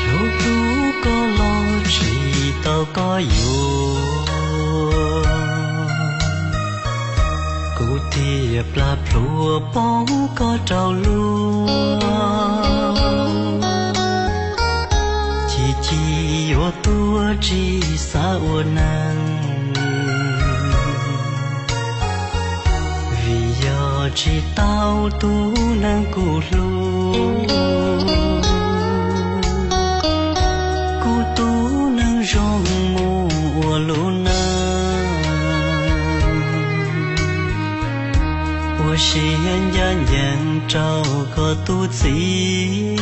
Hlub hlub koj los tsis tau koj yuav, kuv thiaj plam plhuav poob koj rau luag. Chim chim yuav tuag tsis xav ua neeg, vim yog tsis tau tus neeg kuv hlub. Kuv tus neeg zoo mus ua lub neej, ua siab ncaj ncees rau koj tus txiv.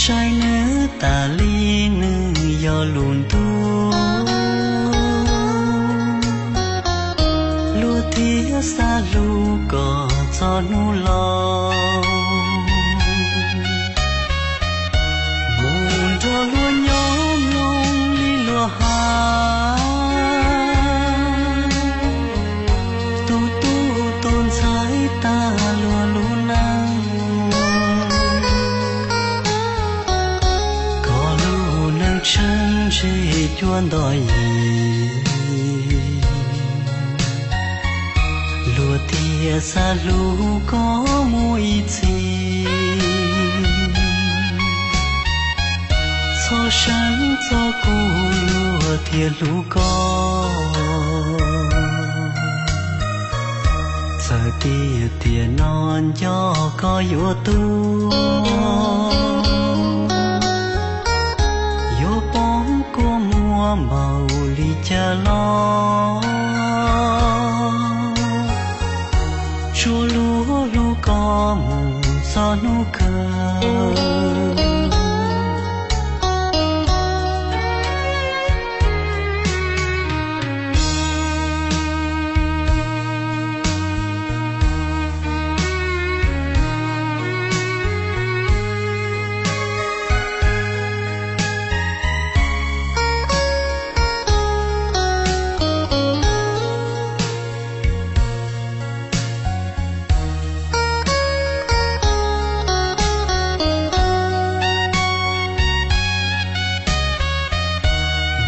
Saib nws tas li nws yog lus ntuj, luag thiaj xav hlub koj txog hnub laus. Mus nrog luag nyob mloog li luag hais, tus tub tus ntxhais tag luag lub neej. Koj lub neej tsheej ze cua ntoj yim, luag thiaj xav hlub koj mus ib txhis. Txhob seev txog kuv luag thiaj hlub koj. Txawm tiag tiag no nco koj yuav tuag, yuav poob kua muag npaum li cas los, tsuas luag hlub koj mus txog hnub kawg.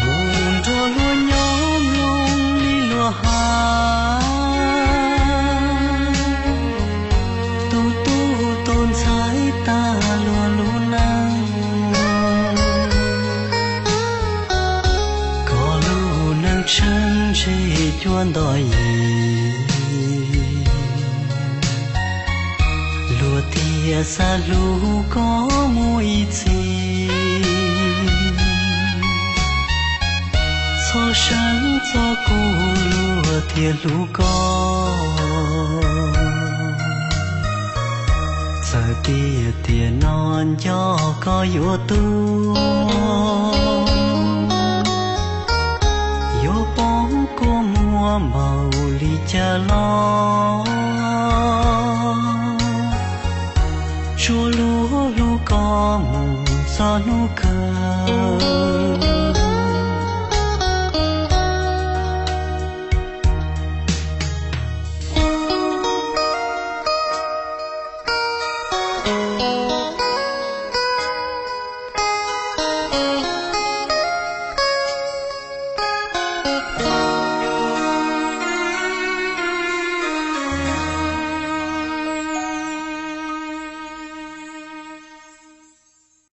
Mus nrog luag nyob mloog li luag hais, tus tub tus ntxhais tag luag lub neej. Koj lub neej tsheej ze cua ntoj yim, luag thiaj xav hlub koj mus ib txhis. Txhob seev txog kuv luag thiaj hlub koj. Txawm tiag tiag no nco koj yuav tuag, yuav poob kua muag npaum li cas los, tsuas luag hlub koj mus txog hnub kawg.